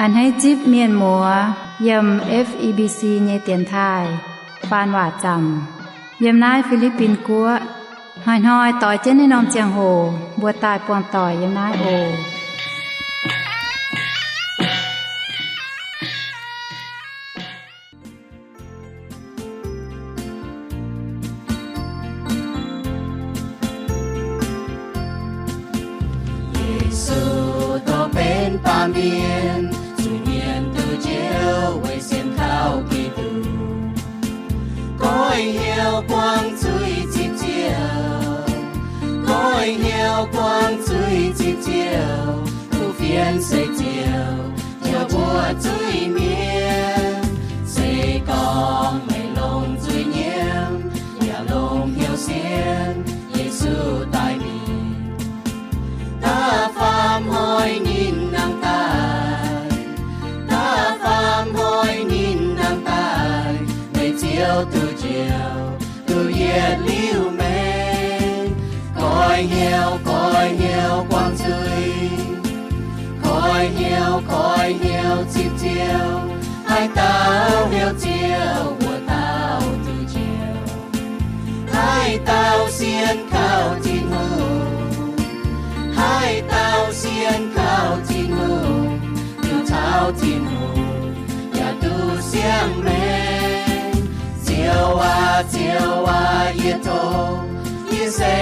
A'hneiv zipv mienh muoz yiem F E B C nyei dienx taaih faan waac zaamc yiem naaiv Fi^li^bin Guoqv. Hnoi-hnoi doix jienv naaiv norm ziangh hoc mbuo daaih buangh doic yiem naaiv oc. Yesu dorh benx baamh mienh, zuiz-mienh duqv njoux weic sienx kaux Giduc. Goiv hnyouv buangv zuiz zipv ziouc, goiv hnyouv buangv zuiz zipv ziouc, kuv fienx seix ziouc, ziouc mbuo zuiz-mienh. Se gorngv meih longc zuiz nyiemv, yaac longc hnyouv sienx Yesu daaih mingh. Da'faam hnoi ninh nangh daaih, da'faam hnoi ninh nangh daaih, meih ziouc duqv njoux, duqv yietc liuz meih. Goiv hnyouv, goiv hnyouv buangv zuiz, goiv hnyouv, goiv hnyouv zipv ziouc, haaix dauh hnyouv ziouc wuov dauh duqv njoux. Haaix dauh sienx kaux Tin-Hungh, haaix dauh sienx kaux Tin-Hungh, duqv caux Tin-Hungh, yaac duqv siang-maengc. Ziouv aac, Ziouv aac, yie tov, yie se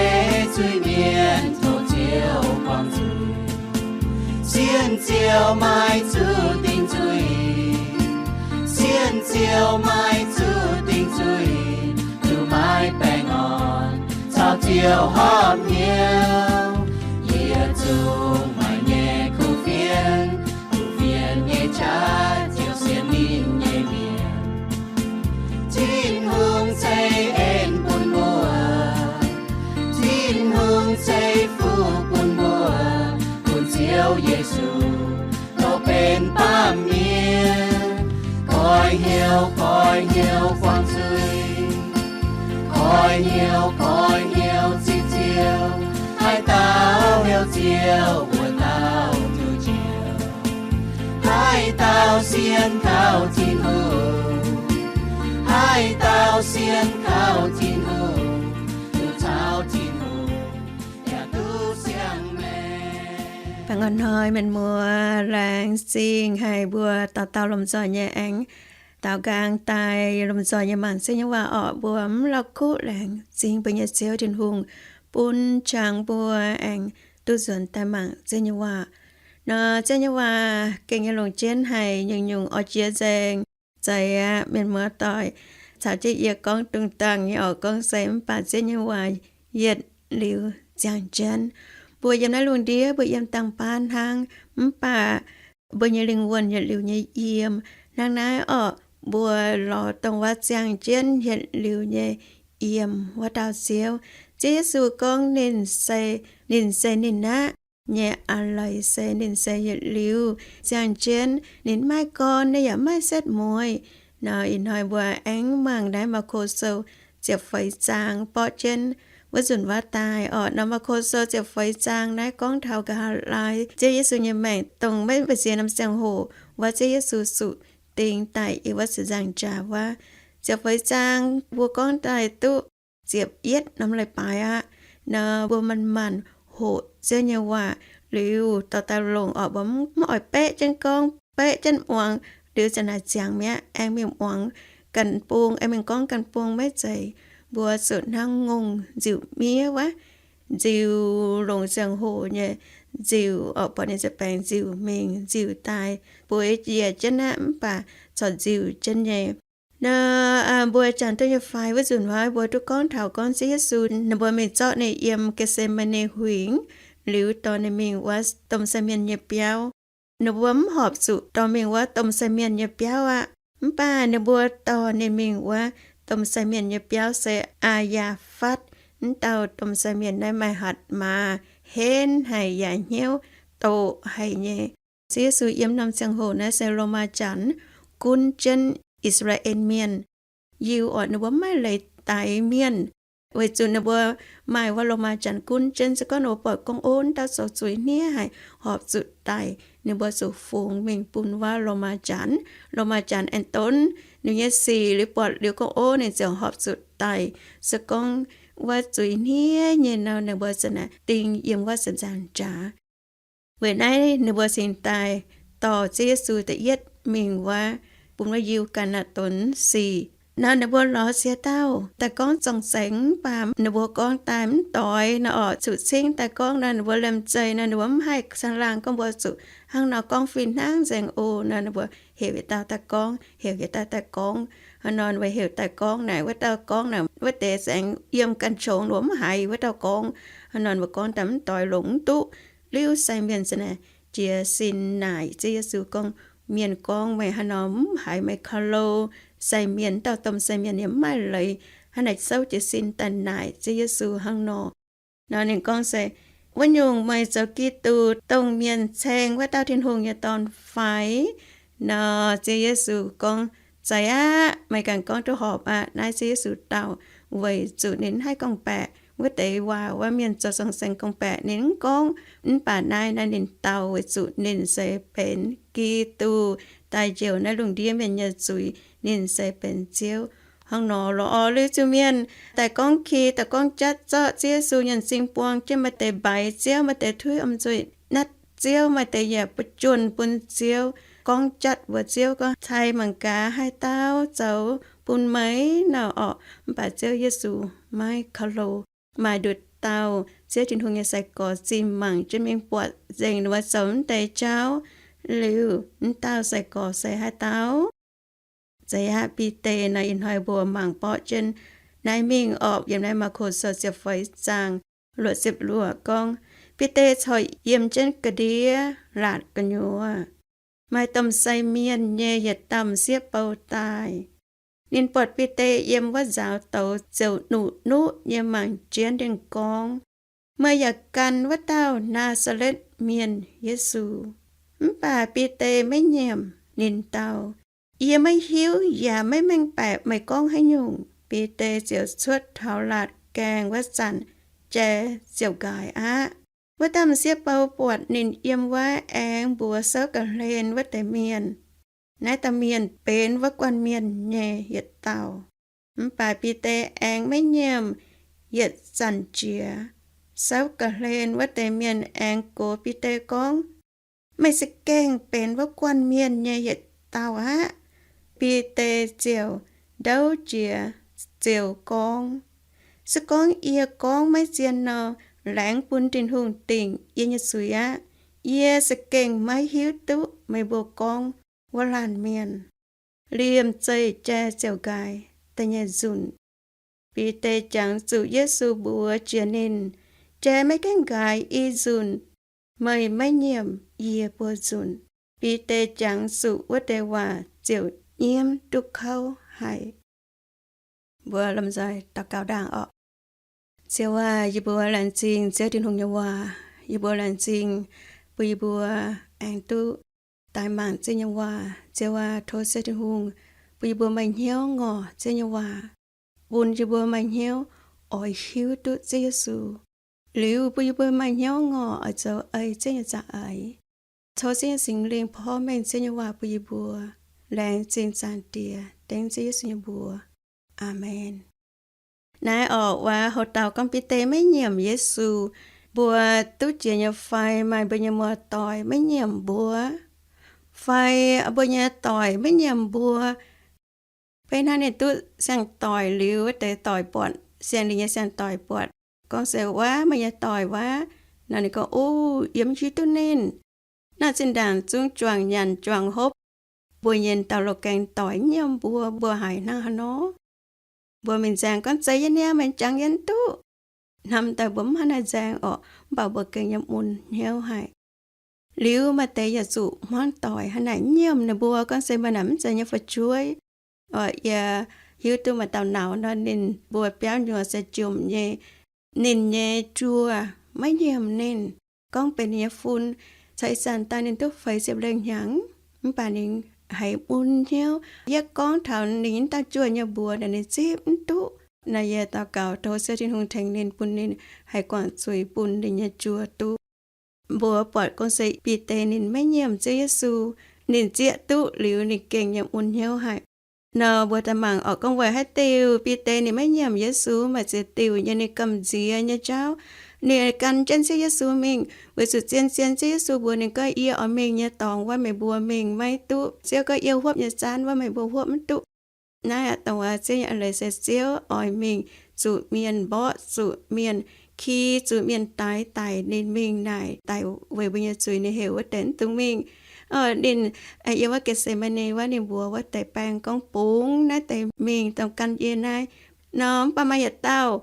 zuiz-mienh, tov Ziouv buangh zuiz. Sienx Ziouv maaih zuqc dingc zuiz, sienx Ziouv maaih zuqc dingc zuiz, duqv maiv baengh orn caux Ziouv horpc hnyouv. Yietc zungv maaih nyei kuv fienx, kuv fienx nyei qaqv ziouc sienx ninh nyei mienh. Tin-Hungh ceix en bun mbuo, Tin-Hungh ceix fuqv bun mbuo, bun Ziouv Yesu dorh benx baamh mienh. Goiv hnyouv, goiv hnyouv buangv zuiz, goiv hnyouv, goiv hnyouv zipv Ziouv, haaix dauh hnyouv Ziouv, wuov dauh duqv njoux. Haaix dauh sienx kaux Tin-Hungh, haaix dauh sienx kaux Tin-Hungh, duqv caux Tin-Hungh, yaac duqv siang-maengc. Baengh orn hnoi mienh muoz, laengz zingh haic mbuo dauh dauh lomh nzoih nyei aengx daaux nqaang daaih lomh nzoih nyei mangc Ziouv nyei waac orqc. Mbuo mv lauh kuv, laengz zingh mbuo nyei Ziouv Tin-Hungh bun jangx mbuo aengx duqv nzuonx daaih mangc Ziouv nyei waac. Nor Ziouv nyei waac gengh nyei longc jienv haic, nyungc-nyungc oix jiex nzengc. Zeiz aqv, mienh muoz-doic, caux jienv yie gorngv dungh dangh nyei orqc, gorngv se mv baac Ziouv nyei waac yietc liuz ziangh jienv. Mbuo yiem naaiv lungh ndiev, mbuo yiem dangh baav hnangv, mv baac mbuo nyei lingh wuonh yietc liuz nyei yiem. Hnangv naaiv orqc, mbuo lorz dongh waac ziangh jienv yietc liuz nyei yiem wuov dauh Ziouv. Ziouv Yesu gorngv ninh se, ninh se ninh aqv nyei a'leiz se ninh se yietc liuz ziangh jienv, ninh maiv gorn, ninh yaac maiv setv mueiz. Nor ih hnoi mbuo aengx mangc naaiv Maako Sou ziepc feix zaang borqv jienv wuov nzunc waac daaih orqc. Nor Maako Sou ziepc feix zaang naaiv gorngv taux nqa'haav laai Ziouv Yesu nyei maengc, dongh maiv mbu'ziex norm ziangh hoc wuov Ziouv Yesu zuqc ding daaih yiem wuov ziepc nzaangc jaax wuov. Ziepc feix zaang mbuo gorngv daaih duqv ziepc yietv norm leiz-baaix aqv. Nor mbuo manc-manc hoqc Ziouv nyei waac liuz dorh daaih longc orqc, mbuo mv oix baeqv jienv gorngv, baeqv jienv muangx, liuz ziouc naaic ziangx mi'aqv. Aengx mingh muangx ganh bung, aengx mingh gorngv ganh bung maiv zeiz. Mbuo zuqc hnangv ngongh nziuc miev wuov, nziuc longc ziangh hoc nyei nziuc orqc, buatc ninh ziouc baengc nziuc mingh nziuc daaih, bueix njiec jienv aqv, mv baac corc nziuc jienv nyei. Nor mbuo jangx duqv nyei fai wuov nzunc wuov mbuo duqv gorngv taux gorngv Ziouv Yesu ninh mbuo mingh zorqv ninh yiem Getc^se^maa^ne Huingx, liuz dorh ninh mingh wuov domh sai mienh nyei biauv. Ninh mbuo mv horpc zuqc dorh mingh wuov domh sai mienh nyei biauv aqv. Mv baac ninh mbuo dorh ninh mingh wuov domh sai mienh nyei biauv se Aa^yaa^fatv. Mv dauh domh sai mienh naaiv maaih hatc maaz, henv haic yaac hnyouv doqc haic nyei. Ziouv Yesu yiem norm ziangh hoc naaiv se Lomaa Janx gunv jienv I^saa^laa^en Mienh. Yiuh orqc, ninh mbuo maiv leiz daix mienh. Weic zuqc ninh mbuo maaih wuov Lomaa Janx gunv jienv, se gorngv ninh mbuo buatc gorngv, Ov, dauh zoux zuiz hniev haic, horpc zuqc daic, ninh mbuo zuqc fungx mingh bun wuov Lomaa Janx. Lomaa Janx aengx donv ninh nyei sic liuz, buatc liuz gorngv, Ov, ninh ziouc horpc zuqc daic. Se gorngv wuov zuiz hniev nyei nor, ninh mbuo ziouc naaic ding yiem wuov sienx nzaangc jaax. Weic naaiv ninh mbuo cingx daaih dorh Ziouv Yesu da'yietv mingh wuov, bun wuov Yiu^gaa^naa^donx Sic. Nor ninh mbuo lorz ziex dauh daaih gorngv zorng-zengx, mv baac ninh mbuo gorngv daaih mv doix nor, orqc, zuqc cingv daaih gorngv nor, ninh mbuo liemh zeih nor, ninh mbuo mv haih caangh laangh gorngv mbuo zuqc hnangv nor gorngv fih hnangv nzengc oc. Nor ninh mbuo heuc yietc dauh daaih gorngv, heuc yietc dauh daaih gorngv. Hnangv nor mbuo heuc daaih gorngv naaic, wuov dauh gorngv naaic, wuov deix zaengx yiem ganh qongx, ninh mbuo mv haiz wuov dauh gorngv. Hnangv nor mbuo gorngv daaih mv doix, longc mv duqv. Liuz sai mienh ziouc naaic jiez sin naaic Ziouv Yesu gorngv, Mienh gorngv meih hnangv nor mv haiz meih korv-lo. Sai mienh, dauh domh sai mienh yaac mv maaih leiz hnangv naaic souv jiez sin daaih naaic Ziouv Yesu hnangv nor. Nor ninh gorngv se, Wuov nyungc, meih zoux Giduc, dongh mienh ceng wuov dauh Tin-Hungh nyei Dorn fai? Nor Ziouv Yesu gorngv, Zeiz aqv. Meih ganh gorngv duqv horpc aqv. Naaiv Ziouv Yesu dau, weic zuqc ninh mv haih gorngv-baeqc. Wuov deix waac wuov mienh zoux zorng-zengx gorngv-baeqc ninh mv gorngv. Mv baac naaiv, naaiv ninh dau weic zuqc ninh se benx Giduc, daaih njoux naaiv lungh ndiev mienh nyei zuiz. Ninh se benx Ziouv. Hnangv nor lorz orv liuz ziu mienh daaih gorngv ki, daaih gorngv jatv zorqv Ziouv Yesu nyei m'zing buang jienv. Maaih deix mbaix Ziouv, maaih deix tuiv om zuiz natv Ziouv, maaih deix yaac buv juonh bun Ziouv, gorngv jatv mbuox Ziouv gorngv, Cai mangc gaax, haaix dauh zoux bun meih nor, orqc. Mv baac Ziouv Yesu maiv korv-lo. Maaih nduqc dauh Ziouv Tin-Hungh nyei sai-gorx zinh mangc jienv mingh buatc nzengc ninh mbuo zoux mv deix jauv. Liuz mv dauh sai-gorx se haaix dauh? Zeiz aqv. Bide nor, ih hnoi mbuo mangc borqv jienv naaiv mingh orqc, yiem naaiv Maako Sou ziepc feix zaang luoqc ziepc luoqc gorngv, Bide corc yiem jienv ga'ndiev laatc gu'nyuoz. Maaih domh sai mienh nyei yietc dauh m'sieqv bou daaih. Ninh buatc Bide yiem wuov nzaaux douz ziouc nuqv-nuqv nyei mangc jienv ninh gorngv, Meih yaac gan wuov dauh Naa^saa^letv Mienh, Yesu. Mv baac Bide maiv nyiemc. Ninh dau, Yie maiv hiuv yaac maiv mengh baeqc meih gorngv haaix nyungc. Bide ziouc cuotv taux laatc gaengh wuov zanc, jai ziouc nqaaix aqv. Wuov dauh m'sieqv bou buatc ninh yiem wuov aengx mbuox souv ga'hlen wuov deix mienh. Naaiv dauh mienh benx wuov guanh mienh nyei yietc dauh. Mv baac Bide aengx maiv nyiemc. Yietc zanc jiex, souv ga'hlen wuov deix mienh aengx gox Bide gorngv, Meih za'gengh benx wuov guanh mienh nyei yietc dauh aqv. Bide ziouc ndouv jiex ziouc gorngv, Se gorngv yie gorngv maiv zien nor, laengz bun Tin-Hungh dingc yie nyei zuiz aqv. Yie za'gengh maiv hiuv duqv meih mbuo gorngv wuov laanh mienh. Liemh zeih jai ziouc nqaaix da'nyeic nzunc. Bide jangx zuqc Yesu mbuox jiex ninh, Jai maiv gaengh nqaaix i nzunc, meih maiv nyiemc yie buo nzunc. Bide jangx zuqc wuov deix waac ziouc nyiemv duqv kouv haic. Mbuo lomh nzoih daux gaux ndaangc orqc. Ziouv aac, yie mbuo laengz zingh Ziouv Tin-Hungh nyei waac. Yie mbuo laengz zingh bun yie mbuo aengx duqv daaih mangc Ziouv nyei waac. Ziouv aac, tov Ziouv Tin-Hungh bun yie mbuo maaih hnyouv ngorc Ziouv nyei waac, bun yie mbuo maaih hnyouv oix hiuv duqv Ziouv Yesu, liuz bun yie mbuo maaih hnyouv ngorc oix zoux ei Ziouv nyei za'eix. Tov Ziouv nyei Singx Lingh porv mengh Ziouv nyei waac bun yie mbuo. Laengz zingh Zaangc Diex, dengv Ziouv Yesu nyei mbuox. Aamen. Naaiv orqc, wuov houc dauh gorngv Bide maiv nyiemc Yesu, mbuo duqv jiex nyei fai maaih mbuo nyei muoz-doic maiv nyiemc mbuo, fai mbuo nyei doic maiv nyiemc mbuo? Beiv hnangv ninh duqv siang-doic liuz, wuov deix doic buatc, siang ninh nyei siang-doic buatc, gorngv se, Wuov meih nyei doic wuov. Nor ninh gorngv, Ov, yie mv hiuv duqv ninh. Naaiv zinh ndaangc zungv juangc nyanc juangc hopv, mbuo nyei dauh loz-gaeng doic mv nyiemc mbuo, mbuo haiz hnangv haaix nor? Mbuo mingh nzaeng gorngv, Zeiz yie niaa, meih jangx yie mv duqv. Hnamv daaih mbuo mv hnangv naaiv nzaeng orqc, mv baac mbuo gengh nyei mun hnyouv haic. Liuz maaih deix yaac zuqc hmuangv doic hnangv naaic nyiemc ninh mbuo, gorngv se meih naaic mv zeiz nyei fu'jueiv. Orqc, yie hiuv duqv maaih dauh nauz nor, ninh mbuo biauv nyuoz se jomc nyei. Ninh nyei juoh maiv nyiemc ninh, gorngv benx ninh nyei fun. Caux ih zanc daaih ninh duqv feix ziepc lengh hnyangx, mv baac ninh haiz mun hnyouv. Yie gorngv taux ninh nyei dauh juoh nyei mbuox naaic, ninh zipv mv duqv. Naaiv yie daux gaux tov Ziouv Tin-Hungh tengx ninh, bun ninh haih guangc zuiz bun ninh nyei juoz duqv. Mbuo buatc gorngv se Bide ninh maiv nyiemc Ziouv Yesu, ninh zieqv duqv liuz ninh gengh yiem mun hnyouv haic. Nor mbuo daaih mangc orqc, gorngv weic haaix diuc Bide ninh maiv nyiemc Yesu, maaih ziex diuc nyei ninh gamh nziex nyei jauv. Ninh gan jienv Ziouv Yesu mingh, weic zuqc zien-zien Ziouv Yesu mbuox ninh gorngv, yie oix mingh nyei dorngx wuov meih mbuo mingh maiv duqv. Ziouv gorngv, yie huopv nyei zaanv wuov meih mbuo huopv maiv duqv. Naaiv aqv, dongh wuov Ziouv nyei eix leiz se Ziouv oix mingh zuqc mienh mborqv, zuqc mienh ki, zuqc mienh daix, daic ninh mingh naaic, daic weic mbuo nyei zuiz, ninh heuc wuov deix mv dungx mingh. Ninh yiem wuov Getc^se^maa^ne wuov, ninh mbuox wuov deix baeng gorngv, bungx naaiv deix mingh dongh gan yie naaiv. Nor mv baac maaih yietc dauh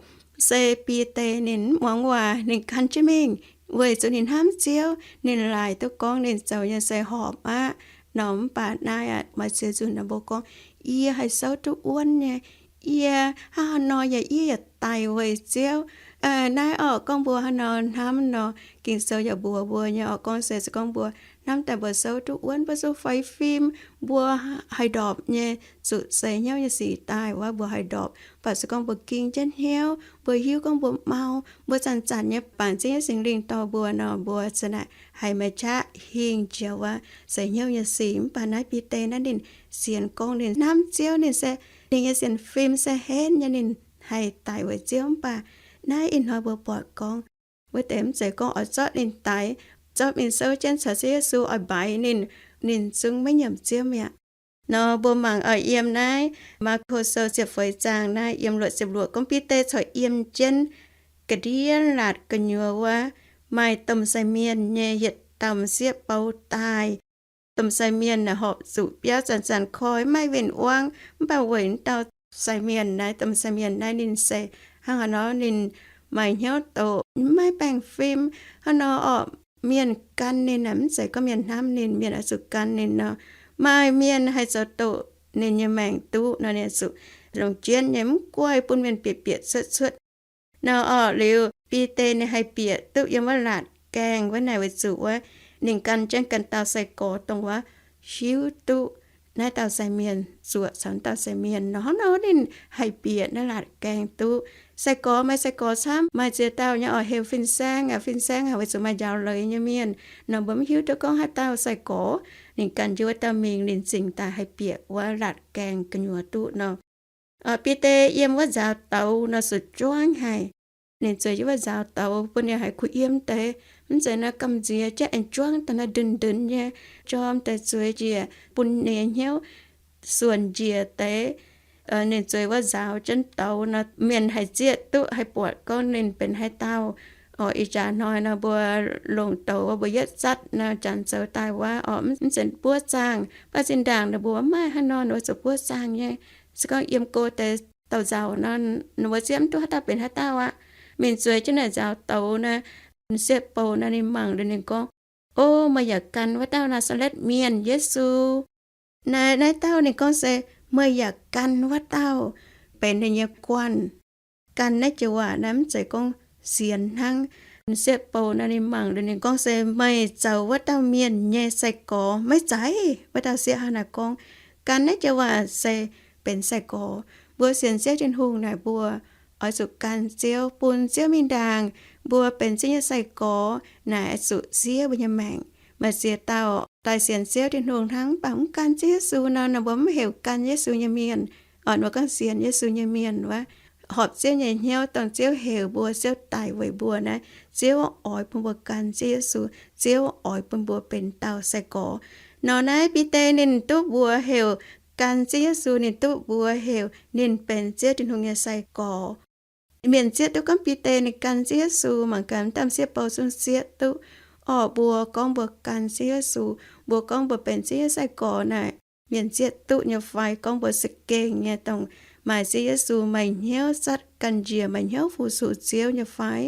se Bide ninh mv muangx waac, ninh gan jienv mingh, weic zuqc ninh hnamv Ziouv. Ninh laaic duqv gorngv ninh zoux nyei se horpc aqv. Nor mv baac naaiv aqv, maaih ziex nzunc nor mbuo gorngv, yie haih souv duqv wuonv nyei. Yie hnangv haaix nor yaac, yie yaac daic weic Ziouv. Naaiv orqc, gorngv mbuo hnangv nor hnamv nor, Ging-Sou yaac mbuox mbuo nyei orqc, gorngv se se gorngv mbuo hnamv daaih mbuo souv duqv wuonv, mbuo zuqc faix fim, mbuo haih ndorpc nyei, zuqc seix hnyouv nyei sic daaih wuov mbuo haih ndorpc. Mv baac se gorngv mbuo ging jienv hnyouv, mbuo hiuv gorngv mbuo mau, mbuo zanc-zanc nyei bangc Ziouv nyei Singx Lingh dorh mbuo nor, mbuo za'naaic haih maaih qaqv hingh jiex wuov seix hnyouv nyei sic. Mv baac naaiv Bide naaiv ninh sienx gorngv ninh hnamv Ziouv, ninh se, ninh nyei sienx fim se henv nyei, ninh haih daic weic Ziouv. Mv baac naaiv ih hnoi mbuo buatc gorngv, wuov deix mv zeiz gorngv oix zorqv ninh daix, zorqv mingh souv jienv caux Ziouv Yesu oix mbaix ninh, ninh zungv maiv nyiemc Ziouv mi'aqv. Nor mbuo mangc oix yiem naaiv Maako Sou ziepc feix zaang naaiv yiem luoqc ziepc luoqc gorngv Bide corc yiem jienv ga'ndiev laatc gu'nyuoz wuov maaih domh sai mienh nyei yietc dauh m'sieqv bou daaih. Domh sai mienh naaic horpc zuqc biauv zanc-zanc koi, maiv maaih win-wangv. Mv baac weic dauh sai mienh naaiv, domh sai mienh naaiv ninh se hnangv haaix nor, ninh maaih hnyouv doqc, maiv baengh fim. Hnangv nor orqc, mienh gan ninh naaic mv zeiz gorngv mienh hnamv ninh, mienh oix zuqc gan ninh nor. Maaih mienh haih zoux doqc ninh nyei maengc duqv nor, ninh zuqc longc jienv nyei, mv guaih bun mienh bieqc bieqc cuotv cuotv. Nor orqc, liuz Bide ninh haih bieqc duqv yiem wuov laatc gaengh wuov naaic weic zuqc wuov ninh gan jienv ganh dauh sai-gorx dongh wuov hiuv duqv naaiv dauh sai mienh zuoqc caux dauh sai mienh nor. Hnangv nor ninh haih bieqc naaiv laatc gaengh duqv. Sai-gorx maaih sai-gorx camv, maaih ziex dauh nyei orqc, heuc fin-saeng aqv, fin-saeng aqv, weic zuqc maaih njaaux leiz nyei mienh nor, mbuo mv hiuv duqv gorngv haaix dauh sai-gorx. Ninh gan jienv wuov dauh mingh, ninh zingc daaih haih bieqc wuov laatc gaengh gu'nyuoz duqv nor. Bide yiem wuov nzaaux douz nor suqc juangv haic. Ninh zueiz yiem wuov nzaaux douz bun ninh haiz kuh yiem deix, mv zeiz nor gamh nziex jienv aengx juangv daaih nor ndunx-ndunx nyei, jorm deix zueiz njiec bun ninh nyei hnyouv suonc njiec deix. Ninh zueiz wuov nzaaux jienv douz nor, mienh haih zieqv duqv, haih buatc gorngv ninh benx haaix dauh. Orqc, ih jaax hnoi nor mbuo longc douz wuov, mbuo yietv zatv nor janx zoux daaih wuov, orqc, mv zeiz buov zaangh, mv baac zinh ndaangc ninh mbuo maiv maaih hnangv nor, ninh mbuo zuqc buov zaangh nyei. Se gorngv yiem go deix dauh nzaaux nor, ninh mbuo zieqv mv duqv haaix dauh benx haaix dauh aqv. Mingh zueiz jienv naaic nzaaux douz nor, m'sieqv bou nor ninh mangc liuz ninh gorngv, O, meih yaac gan wuov dauh Naa^saa^letv Mienh, Yesu. Naaiv, naaiv dauh ninh gorngv se, Meih yaac gan wuov dauh, benx ninh nyei guanh. Gan naaiv joux waac naaiv mv zeiz gorngv sienx hnangv. M'sieqv bou nor ninh mangc liuz ninh gorngv se, Meih zoux wuov dauh mienh nyei sai-gorx maiv zeiz? Wuov dauh sieqv hnangv naaic gorngv. Gan naaiv joux waac se benx sai-gorx. Mbuo sienx Ziouv Tin-Hungh naaic mbuo oix zuqc gan Ziouv, bun Ziouv mingh ndaangc. Mbuo benx Ziouv nyei sai-gorx naaic oix zuqc siev mbuo nyei maengc. Maaih ziex dauh daaih sienx Ziouv Tin-Hungh hnangv, mv baac mv gan Ziouv Yesu nor, nor mbuo mv heuc gan Yesu nyei mienh. Orqc, mbuo gorngv sienx Yesu nyei mienh wuov, horpc Ziouv nyei hnyouv, dongh Ziouv heuc mbuo, Ziouv daic weic mbuo naaiv, Ziouv oix bun mbuo gan Ziouv Yesu, Ziouv oix bun mbuo benx dauh sai-gorx. Nor naaiv Bide ninh duqv mbuox heuc gan Ziouv Yesu, ninh duqv mbuox heuc ninh benx Ziouv Tin-Hungh nyei sai-gorx. Mienh zieqv duqv gorngv Bide ninh gan Ziouv Yesu, mangc gaax m'daaih m'sieqv bou zungv zieqv duqv. Orqc, mbuo gorngv mbuo gan Ziouv Yesu, mbuo gorngv mbuo benx Ziouv nyei sai-gorx naaic, mienh zieqv duqv nyei fai gorngv mbuo za'gengh nyei dongh maaih Ziouv Yesu, maaih hnyouv zatv ganh njiec, maaih hnyouv fu-sux Ziouv nyei fai?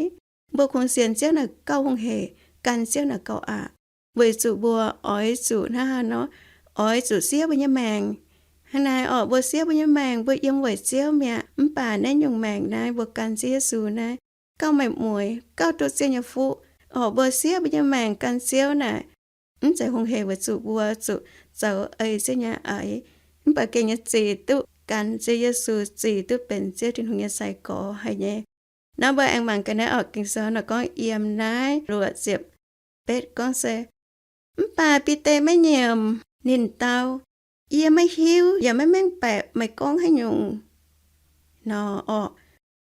Mbuo kungx sienx Ziouv naaic gauh hungh hec, gan Ziouv naaic gauh aqc, weic zuqc mbuo oix zuqc hnangv haaix nor, oix zuqc siev mbuo nyei maengc. Hnangv naaic orqc, mbuo siev mbuo nyei maengc, mbuo yiem weic Ziouv mi'aqv. Mv baac naaiv nyungc maengc naaiv, mbuo gan Ziouv Yesu naaiv, gauh maaih mueiz, gauh duqv Ziouv nyei fuqv. Orqc, mbuo siev mbuo nyei maengc gan Ziouv naaic, mv zeiz hungh hec weic zuqc mbuo zuqc zoux ei Ziouv nyei aiz, mv baac gengh nyei zic duqv gan Ziouv Yesu zic duqv benx Ziouv Tin-Hungh nyei sai-gorx haic nyei. Naaiv mbuo aengx mangc gaax naaiv orqc, Ging-Sou nor gorngv yiem naaiv luoqc ziepc betv gorngv se, mv baac Bide maiv nyiemc. Ninh dau, Yie maiv hiuv yaac maiv mengh baeqc meih gorngv haaix nyungc nor orqc.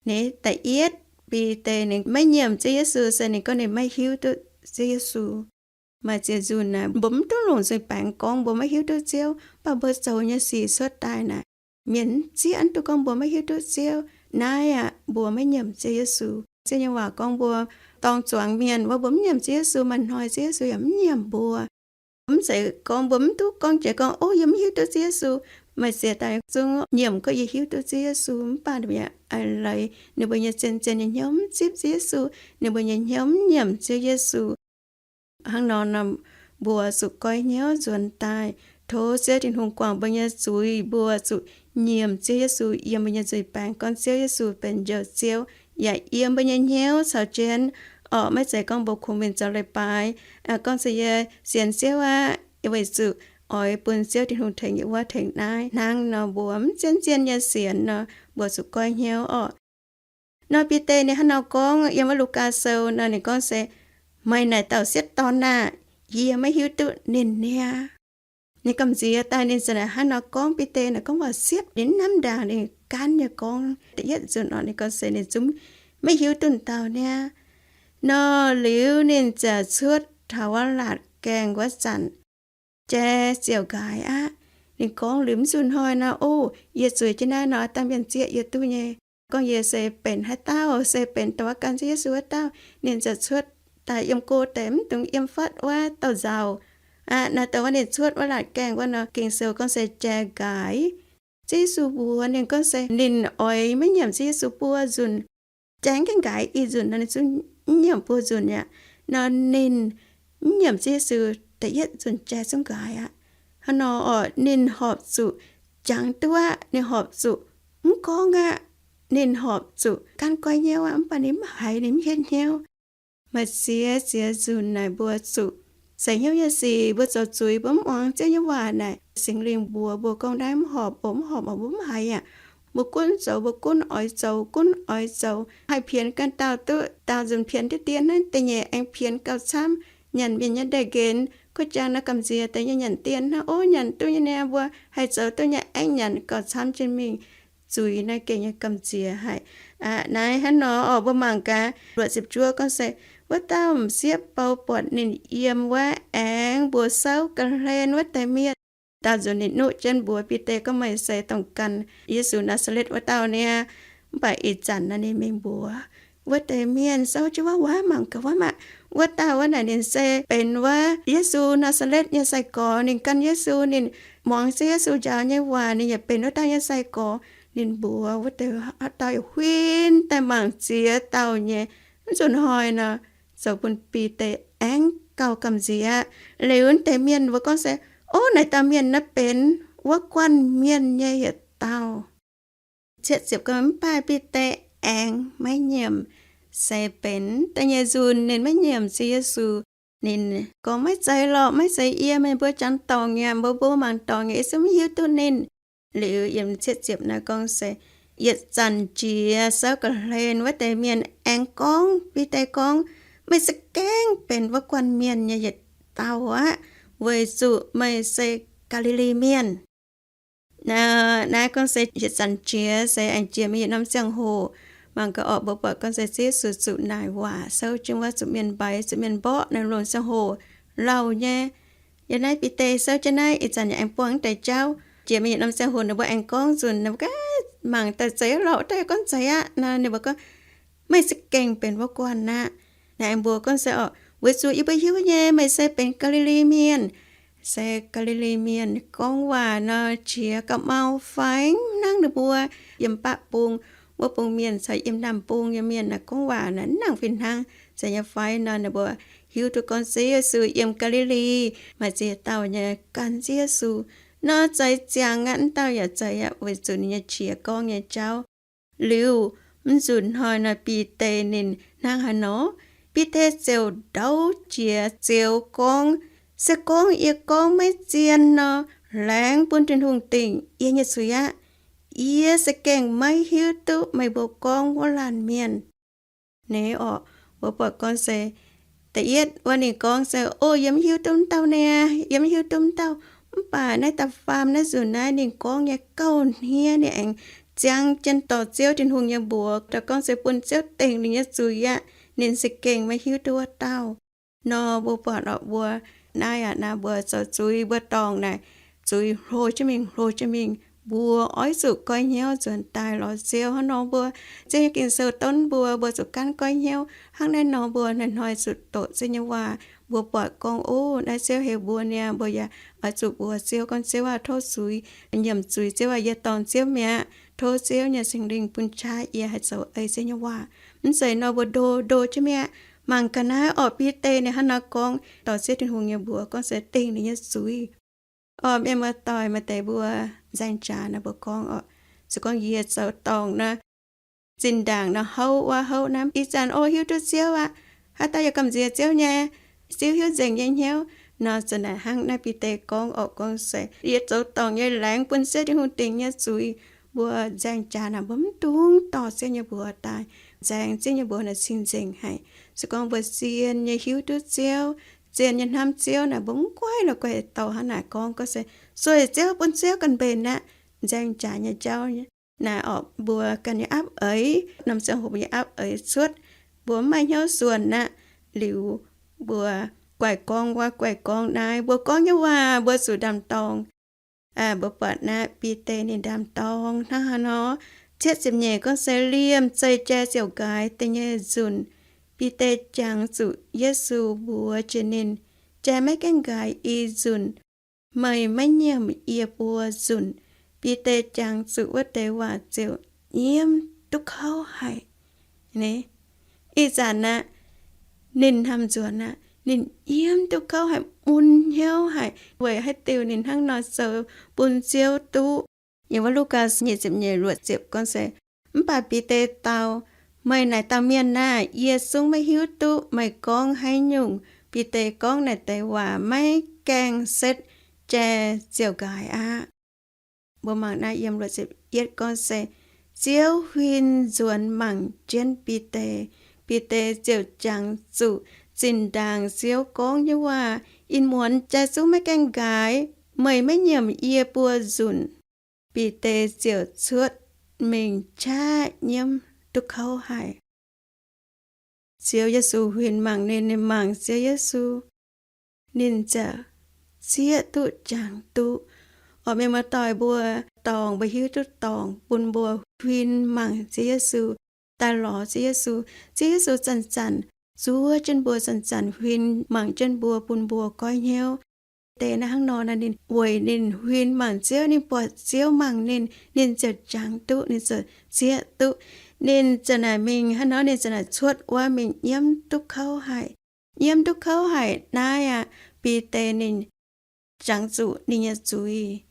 Ninh da'yietv Bide ninh maiv nyiemc Ziouv Yesu se ninh gorngv ninh maiv hiuv duqv Ziouv Yesu. Maaih ziex nzunc naaic mbuo mv duqv longc nzuih baengx gorngv mbuo maiv hiuv duqv Ziouv, mv baac mbuo zoux nyei sic cuotv daaih naaic, mienh mv zieqv duqv gorngv mbuo maiv hiuv duqv Ziouv. Naaiv aqv, mbuo maiv nyiemc Ziouv Yesu. Ziouv nyei waac gorngv mbuo dorng zuangx mienh wuov, mbuo mv nyiemc Ziouv Yesu, maaih hnoi Ziouv Yesu yaac mv nyiemc mbuo. Mv zeiz gorngv mbuo mv duqv gorngv jiex gorngv, O, yie mv hiuv duqv Ziouv Yesu. Maaih ziex daaih zungv nyiemc gorngv yie hiuv duqv Ziouv Yesu, mv baac ninh mbuo yaac a'leiz ninh mbuo nyei zien-zien nyei hnyouv mv zipv Ziouv Yesu, ninh mbuo nyei hnyouv mv nyiemc Ziouv Yesu. Hnangv nor, mbuo zuqc goiv hnyouv nzuonx daaih, tov Ziouv Tin-Hungh guangc mbuo nyei zuiz, mbuo zuqc nyiemc Ziouv Yesu yiem mbuo nyei nzuih baengx, gorngv Ziouv Yesu benx Njoux Ziouv, yaac yiem mbuo nyei hnyouv caux jienv. Orqc, maiv zeiz gorngv mbuo kungx mingh zoux leiz-baaix, gorngv se yie sienx Ziouv aqv, weic zuqc oix bun Ziouv Tin-Hungh tengx yie wuov tengx naaiv. Hnangv nor mbuo mv zien-zien nyei sienx nor, mbuo zuqc goiv hnyouv orqc. Nor Bide ninh hnangv nor gorngv yiem wuov Lugaa Sou nor, ninh gorngv se, Meih naaic dauh sieqv dorn aah! Yie maiv hiuv duqv ninh niaa. Ninh gamh nziex daaih ninh ziouc naaic hnangv nor gorngv. Bide naaic gorngv waac siepv, ninh mv hnamv ndaangc, ninh gaanv nyei gorngv. Da'yietv nzunc orqc, ninh gorngv se ninh zungv maiv hiuv duqv dauh niaa. Nor liuz ninh ziouc cuotv taux wuov laatc gaengh wuov zanc, jai ziouc nqaaix aqv. Ninh gorngv liuz mv zuqc hnoi nor, O, yie zueiz jienv naaiv nor, dangh mienh zieqv yie duqv nyei, gorngv yie se benx haaix dauh, se benx dongh wuov gan Ziouv Yesu wuov dauh. Ninh ziouc cuotv daaih yiem go deix mv dungx yiem fatv wuov dauh nzauh aqv. Naaiv dongh wuov ninh cuotv wuov laatc gaengh wuov nor, Ging-Sou gorngv se jai nqaaix. Ziouv Yesu mbuox ninh gorngv se ninh oix maiv nyiemc Ziouv Yesu buo nzunc. Jai gaengh nqaaix ih nzunc nor, ninh zungv mv nyiemc buo nzunc aqv. Nor ninh mv nyiemc Ziouv Yesu da'yietv nzunc jai zungv nqaaix aqv. Hnangv nor orqc, ninh horpc zuqc jangx duqv aqv. Ninh horpc zuqc mv gorngv aqv. Ninh horpc zuqc gaanv goiv hnyouv aqv. Mv baac ninh mv haiz, ninh mv hietv hnyouv. Maaih ziex ziex nzunc naaic mbuo zuqc seix hnyouv nyei sic, mbuo zoux zuiz, mbuo mv muangx Ziouv nyei waac naaic, Singx Lingh mbuox mbuo gorngv naaiv mv horpc oc, mv horpc oc, mbuo mv haiz aqv. Mbuo gunv zoux, mbuo gunv oix zoux, gunv oix zoux, haih pienx ganh dauh duqv, daauh nzunc pienx diqv dien hnangv, da'nyeic aengx pienx gauh camv, nyanc mienh nyei ndaeh nqenx. Kuv jangx naaiv gamh nziex deix nyei nyanc dien hnangv, o, nyanc duqv nyei niaa, mbuo haih zoux duqv nyei, aengx nyanc gauh camv jienv mingh. Zuiz naaiv gengh nyei gamh nziex haic. Naaiv hnangv nor orqc, mbuo mangc gaax luoqc ziepc juov gorngv se, wuov dauh m'sieqv bou buatc ninh yiem wuov aengx mbuox souv ga'hlen wuov deix mienh. Daauh nzunc ninh nuqv jienv mbuox Bide gorngv, meih se dongh ganh Yesu Naa^saa^letv wuov dauh niaa. Mv baac ih zanc naaiv ninh mingh mbuox wuov deix mienh souv jienv wuov waac, mangc gaax wuov maah, wuov dauh wuov naaic ninh se benx wuov Yesu Naa^saa^letv nyei sai-gorx. Ninh gan Yesu, ninh muangx Ziouv Yesu njaaux nyei waac, ninh yaac benx wuov dauh nyei sai-gorx. Ninh mbuox wuov deix, haaix dauh yaac huin daaih mangc ziex dauh nyei. Mv zuqc hnoi nor, zoux bun Bide aengx gauh gamh nziex. Liuz wuov deix mienh mbuo gorngv se, o, naaic dauh mienh naaiv benx wuov guanh mienh nyei yietc dauh. Cietv ziepc gorngv, mv baac Bide aengx maiv nyiemc. Se benx da'nyeic nzunc ninh maiv nyiemc Ziouv Yesu. Ninh gorngv, maiv zeiz lorqc, maiv zeiz yie, meih mbuo jangx dorngc aqv, mbuo mbuo mangc dorngc aqv, yie zungv maiv hiuv duqv ninh. Liuz yiem cietv ziepc naaiv gorngv se, yietc zanc jiex souv ga'hlen wuov deix mienh aengx gorngv Bide gorngv, meih za'gengh benx wuov guanh mienh nyei yietc dauh aqv, weic zuqc meih se Gaa^li^li Mienh. Naaiv gorngv se yietc zanc jiex se aengx jiex mingh yietc norm ziangh hoc. Mangc gaax orqc, mbuo buatc gorngv se Ziouv Yesu zuqc naaic waac souv jienv wuov zuqc mienh mbaix, zuqc mienh mborqv naaiv longc ziangh hoc lauh nyei. Yiem naaiv Bide souv jienv naaiv ih zanc yaac aengx buangh deix jauv. Jiex mingh yietc norm ziangh hoc ninh mbuo aengx gorngv nzunc, ninh mbuo gorngv, mangc daaih zeiz lorqc, wuov dauh gorngv zeiz aqv nor, ninh mbuo gorngv, meih za'gengh benx wuov guanh aqv. Naaiv aengx mbuox gorngv se orqc, weic zuqc yie mbuo hiuv nyei meih se benx Gaa^li^li Mienh. Se Gaa^li^li Mienh gorngv waac nor qiex ga'mau fai hnangv ninh mbuo yiem baqv bung wuov bung mienh caux yiem naamh bung nyei mienh naaic gorngv waac naaic mv nangc fih hnangv. Se nyei fai nor, ninh mbuo hiuv duqv gorngv Ziouv Yesu yiem Gaa^li^li, maaih ziex dauh nyei gan Ziouv Yesu. Nor zeiz ziangx aqv, mv dauh yaac zeiz aqv, weic zuqc ninh nyei qiex gorngv nyei jauv. Liuz mv nzunc hnoi nor, Bide ninh hnangv haaix nor? Bide ziouc ndouv jiex Ziouv gorngv, se gorngv yie gorngv maiv zien nor, laengz bun Tin-Hungh dingc yie nyei zuiz aqv. Yie za'gengh maiv hiuv duqv meih mbuo gorngv wuov laanh mienh. Naaiv orqc, mbuo buatc gorngv se, da'yietv wuov ninh gorngv se, O, yie maiv hiuv duqv wuov dauh niaa, yie maiv hiuv duqv wuov dauh. Mv baac naaiv da'faam naaiv nzunc naaiv ninh gorngv nyei gauh hniev, ninh aengx ziangh jienv dorh Ziouv Tin-Hungh nyei mbuox, daaih gorngv se bun Ziouv dingc ninh nyei zuiz aqv. Ninh za'gengh maiv hiuv duqv wuov dauh. Nor mbuo buatc orqc, mbuo naaiv aqv, naaiv mbuo zoux zuiz, mbuo dorngc naaic, zuiz hlo jienv mingh, hlo jienv mingh. Mbuo oix zuqc goiv hnyouv nzuonx daaih lorz Ziouv. Hnangv nor mbuo, Ziouv nyei Ging-Sou donv mbuo, mbuo zuqc gaanv goiv hnyouv. Hnangv naaiv nor mbuo hnoi-hnoi zuqc doqc Ziouv nyei waac. Mbuo buatc gorngv, O, naaiv Ziouv heuc mbuo niaa, mbuo yaac oix zuqc mbuox Ziouv gorngv, Ziouv aah, tov zuiz, nyiemc zuiz, Ziouv aah, yie dorngc Ziouv mi'aqv. Tov Ziouv nyei Singx Lingh bun qaqv yie haih zoux ei Ziouv nyei waac. Mv zeiz nor mbuo ndo ndo jienv mi'aqv. Mangc ga'naaiv orqc, Bide ninh hnangv naaiv gorngv dorh Ziouv Tin-Hungh nyei mbuox gorngv se dingc ninh nyei zuiz. Orqc, mienh muoz-doic, maaih deix mbuo nzaeng jaax naaic mbuo gorngv orqc, se gorngv yie zoux dorngc nor, zinh ndaangc nor houv wuov houv naaiv, ih zanc o hiuv duqv Ziouv aqv. Haaix dauh yaac gamh nziex Ziouv nyei, Ziouv hiuv nzengc nyei hnyouv. Nor zanc naaic hnangv naaiv Bide gorngv orqc, gorngv se yie zoux dorngc nyei laengz bun Ziouv Tin-Hungh dingc nyei zuiz. Mbuo nzaeng jaax naaic mbuo mv dungx dorh Ziouv nyei mbuox daaih. Nzaeng Ziouv nyei mbuox naaic cing-nzengc haic. Se gorngv mbuo zien nyei hiuv duqv Ziouv, zien nyei hnamv Ziouv naaic, mbuo mv guaiv la'guaih dorh hnangv naaic gorngv, gorngv se sueih Ziouv, bun Ziouv ganh mbenc aqv. Nzaeng jaax nyei jauv naaic orqc, mbuo ganh nyei aapv eix, norm ziangh hoc mbuo nyei aapv eix cuotv, mbuo mv maaih hnyouv suonc aqv. Liuz mbuo guaih gorngv wuov guaih gorngv naaiv, mbuo gorngv nyei waac mbuo zuqc ndaam-dorngh. Mbuo buatc naaiv Bide ninh ndaam-dorngh hnangv haaix nor. Cietv ziepc nyeic gorngv se liemh zeih jai ziouc nqaaix deix nyei nzunc, Bide jangx zuqc Yesu mbuox jiex ninh, Jai maiv gaengh nqaaix i nzunc. Meih maiv nyiemc yie buo nzunc. Bide jangx zuqc wuov deix waac ziouc nyiemv duqv kouv haic. Ih zanc aqv, ninh hnamv nzuonx aqv, ninh nyiemv duqv kouv haic, mun hnyouv haic, weic haaix diuc ninh hnangv nor zoux bun Ziouv duqv. Yiem wuov Lugaa nyic ziepc nyeic luoqc ziepc gorngv se, Mv baac Bide dau, Meih naaic dauh mienh aah! Yie zungv maiv hiuv duqv meih gorngv haaix nyungc. Bide gorngv naaic deix waac maiv gaengh setv, jai ziouc nqaaix aqv. Mbuo mangc naaiv yiem luoqc ziepc yietv gorngv se, Ziouv huin nzuonx mangc jienv Bide. Bide ziouc jangx zuqc zinh ndaangc Ziouv gorngv nyei waac, ih muonz jai zungv maiv gaengh nqaaix. Meih maiv nyiemc yie buo nzunc. Bide ziouc cuotv mingh qaqv nyiemv duqv kouv haic. Ziouv Yesu huin mangc ninh, ninh mangc Ziouv Yesu, ninh ziouc zieqv duqv jangx duqv. Orqc, mienh muoz-doic, mbuo dorngc, mbuo hiuv duqv dorngc, bun mbuo huin mangc Ziouv Yesu, daaih lorz Ziouv Yesu. Ziouv Yesu zanc-zanc zuov jienv mbuo, zanc-zanc huin mangc jienv mbuo, bun mbuo goiv hnyouv. Deix naaiv hnangv nor naaic, ninh weic ninh huin mangc Ziouv, ninh buatc Ziouv mangc ninh, ninh ziouc jangx duqv, ninh ziouc zieqv duqv. Ninh ziouc naaic mingh hnangv nor, ninh ziouc naaic cuotv wuov mingh nyiemv duqv kouv haic. Nyiemv duqv kouv haic naaiv aqv, Bide ninh jangx zuqc ninh nyei zuiz.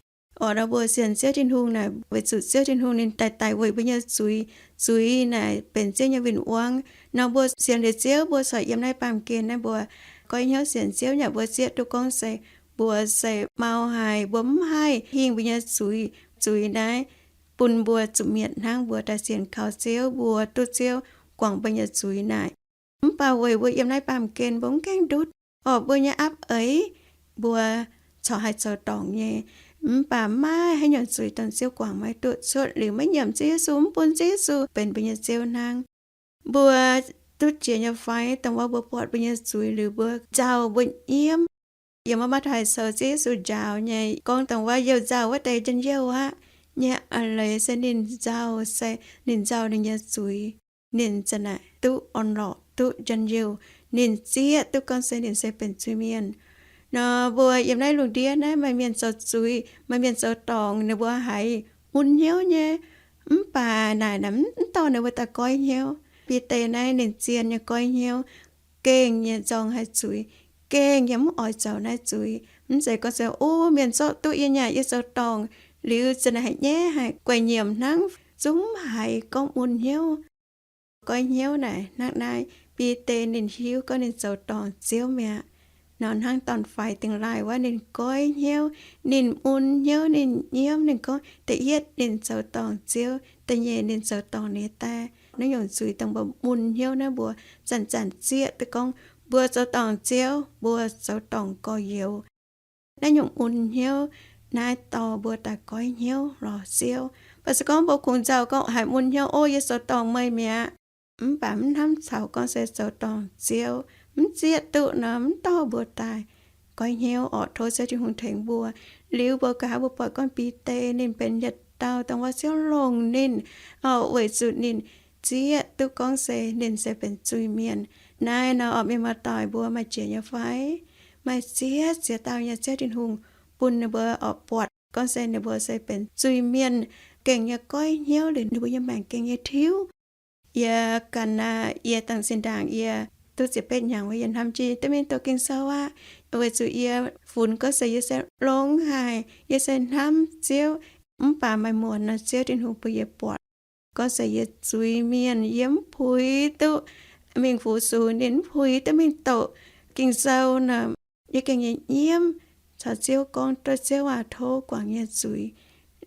Orqc, nor mbuo sienx Ziouv Tin-Hungh naaic, weic zuqc Ziouv Tin-Hungh ninh daaih daic weic mbuo nyei zuiz. Zuiz naaic benx Ziouv nyei win-wangv. Nor mbuo sienx liuz Ziouv, mbuo corc yiem naaiv baamh gen naaiv mbuo goiv hnyouv sienx Ziouv nyei, mbuo zieqv duqv gorngv se mbuo se mau haic, mbuo mv haih hingh mbuo nyei zuiz. Zuiz naaiv bun mbuo zuqc mietc hnangv. Mbuo daaih sienx kaux Ziouv, mbuo duqv Ziouv guangc mbuo nyei zuiz naaic. Mv baac weic mbuo yiem naaiv baamh gen mbuo mv gaengh ndutv. Orqc, mbuo nyei aapv eix mbuo corc haih zoux dorngc nyei. Mv baac maiv maaih haaix nyungc zuiz dongh Ziouv guangc maiv duqv. Cuotv liuz maiv nyiemc Ziouv Yesu, mv bun Ziouv Yesu benx mbuo nyei Ziouv hnangv. Mbuo duqv jiex nyei fai, dongh wuov mbuo buatc mbuo nyei zuiz liuz mbuo nzauh, mbuo nyiemv. Yiem wuov Matv^taai Sou, Ziouv Yesu njaaux nyei gorngv dongh wuov youh nzauh wuov deix njien-youh aqv. Nyei a'leiz se ninh nzauh, se ninh nzauh ninh nyei zuiz. Ninh ziouc naaic duqv orn-lorqc, duqv njien-youh. Ninh zieqv duqv gorngv se ninh se benx zuiz-mienh. Nor mbuo yiem naaiv lungh ndiev naaiv maaih mienh zoux zuiz, maaih mienh zoux dorngc, ninh mbuo haiz mun hnyouv nyei. Mv baac naaic naaic mv dorh ninh mbuo daaih goiv hnyouv. Bide naaiv ninh zien nyei goiv hnyouv, gengh nyei nzorng haic zuiz, gengh nyei mv oix zoux naaiv zuiz. Mv zeiz gorngv se, O, mienh zorqv duqv yie nyei aqv, yie zoux dorngc liuz ziouc naaic haic nyaiv haic, guaix nyiemc hnangv, zungv mv haiz gorngv mun hnyouv. Goiv hnyouv naaic hnangv naaiv, Bide ninh hiuv gorngv ninh zoux dorngc Ziouv mi'aqv. Nor hnangv dorn-faix dingh laaih wuov, ninh goiv hnyouv, ninh mun hnyouv, ninh nyiemv, ninh gorngv, da'yietv ninh zoux dorngc Ziouv, da'nyeic ninh zoux dorngc ninh nyei daaih. Naaiv nyungc zuiz dongh mbuo mun hnyouv naaiv, mbuo zanc-zanc zieqv duqv gorngv mbuo zoux dorngc Ziouv, mbuo zoux dorngc gorx-youz. Naaiv nyungc mun hnyouv naaiv dorh mbuo daaih goiv hnyouv lorz Ziouv. Mv baac se gorngv mbuo kungx nzauh gorngv, haiz mun hnyouv, O, yie zoux dorngc meih mi'aqv, mv baac mv hnamv caux gorngv se zoux dorngc Ziouv, mv zieqv duqv nor, mv dorh mbuo daaih goiv hnyouv orqc. Tov Ziouv Tin-Hungh tengx mbuo. Liuz mbuo nqa'haav mbuo buatc gorngv Bide ninh benx yietc dauh dongh wuov Ziouv longc ninh, orqc, weic zuqc ninh zieqv duqv gorngv se ninh se benx zuiz-mienh. Naaiv nor, orqc, mienh muoz-doic, mbuo maaih jiex nyei fai? Maaih ziex ziex dauh nyei Ziouv Tin-Hungh bun ninh mbuo orqc buatc gorngv se ninh mbuo se benx zuiz-mienh, gengh nyei goiv hnyouv liuz ninh mbuo nyei maengc gengh nyei tiuv. Yie ganh aac, yie dangh zinh ndaangc yie duqv ziepc betv hnyangx wuov, yie hnamv jiex duqv mingh doqc Ging-Sou aqv, weic zuqc yie funx gorngv se yie se longx haic, yie se hnamv Ziouv. Mv baac maaih muonc nor Ziouv Tin-Hungh bun yie buatc gorngv se yie zuiz mienh, yie mv puix duqv mingh fu-sux ninh, mv puix duqv mingh doqc Ging-Sou nor, yie gengh nyei nyiemv caux Ziouv gorngv, Dov Ziouv aac, tov guangc yie nyei zuiz.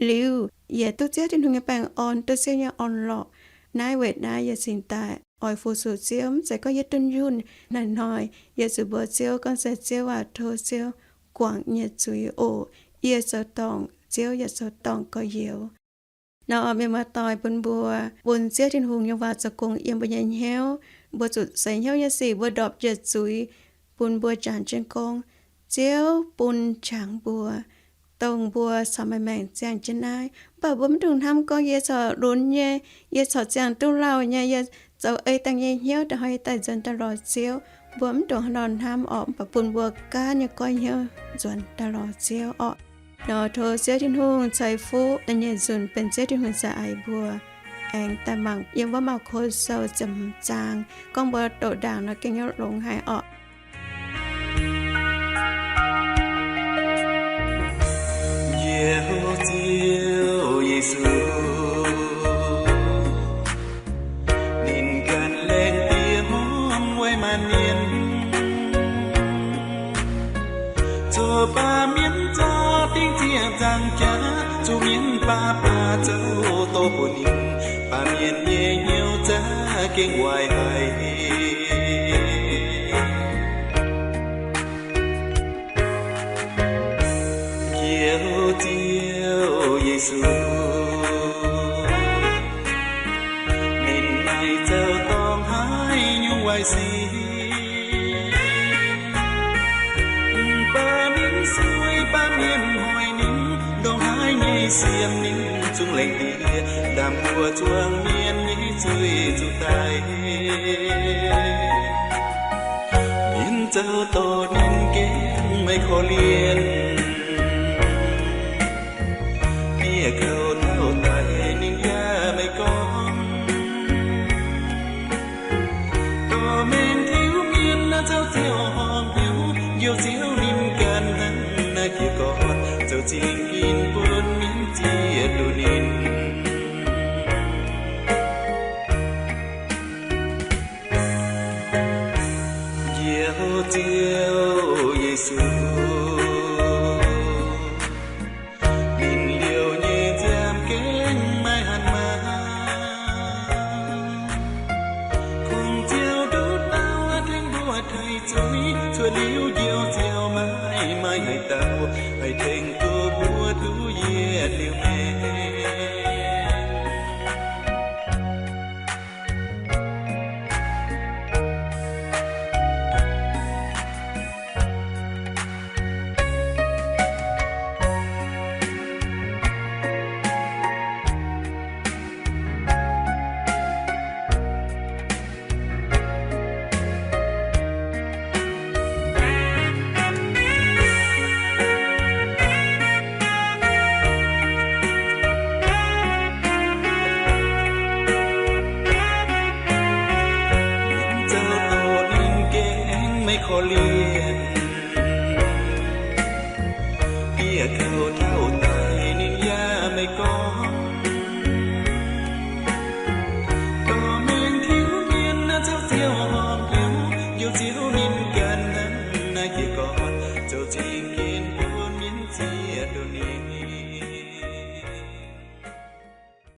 Liuz yie duqv Ziouv Tin-Hungh nyei baengh orn, duqv Ziouv nyei orn-lorqc. Naaiv weic naaiv yie cingx daaih oix fu-sux Ziouv, mv zeiz gorngv yie dunh yunh. Hnoi-hnoi yie zuqc mbuox Ziouv gorngv se, Ziouv aac, tov Ziouv guangc yie nyei zuiz oc. Yie zoux dorngc Ziouv, yie zoux dorngc gorx-youz. Nor mienh muoz-doic, bun mbuo bun Ziouv Tin-Hungh nyei waac zoux gong yiem mbuo nyei hnyouv. Mbuo zuqc seix hnyouv nyei sic mbuo ndorpc njiec zuiz, bun mbuo jangx jienv gorngv Ziouv bun qangx mbuo, dongh mbuo corc maaih maengc ziangh jienv naaiv. Mv baac mbuo mv dungx hnamv gorngv yie corc lunx nyei, yie corc ziangh duqv lauh nyei, yie zoux ei dangh nyei hnyouv da'hoi yie daaih nzuonx daaih lorz Ziouv. Mbuo mv dungx haaix nor hnamv orqc, mv baac bun mbuo gaanv nyei goiv hnyouv nzuonx daaih lorz Ziouv orqc. Nor tov Ziouv Tin-Hungh ceix fuqv da'nyeic nzunc benx Ziouv Tin-Hungh za'eix mbuo aengx daaih mangc yiem wuov Maako Sou ziepc hmz zaang, gorngv mbuo doqc ndaangc nor gengh nyouv longx haic orqc. Yie heuc Ziouv Yesu, ninh ganh laengz diex hmuangv weic maanc mienh, zoux baamh mienh zorqv dingc ziec nzaangc jaax, zuqc mienh baav baav zoux doz bun ninh, baamh mienh nyei hnyouv za'gengh waaic haic. Yie heuc Ziouv Yesu, ninh maaih zoux dorngc haaix nyungc waaic sic. Mv baac mienh sueih, mv baac mienh hoic ninh, ndongc haaix nyei siemv ninh zungv laengz diex, ndaamv-mbuo zuangx mienh nyei zuiz zuqc daic. Mienh zoux doz ninh gengh maiv korv-lienh, bieqc kouv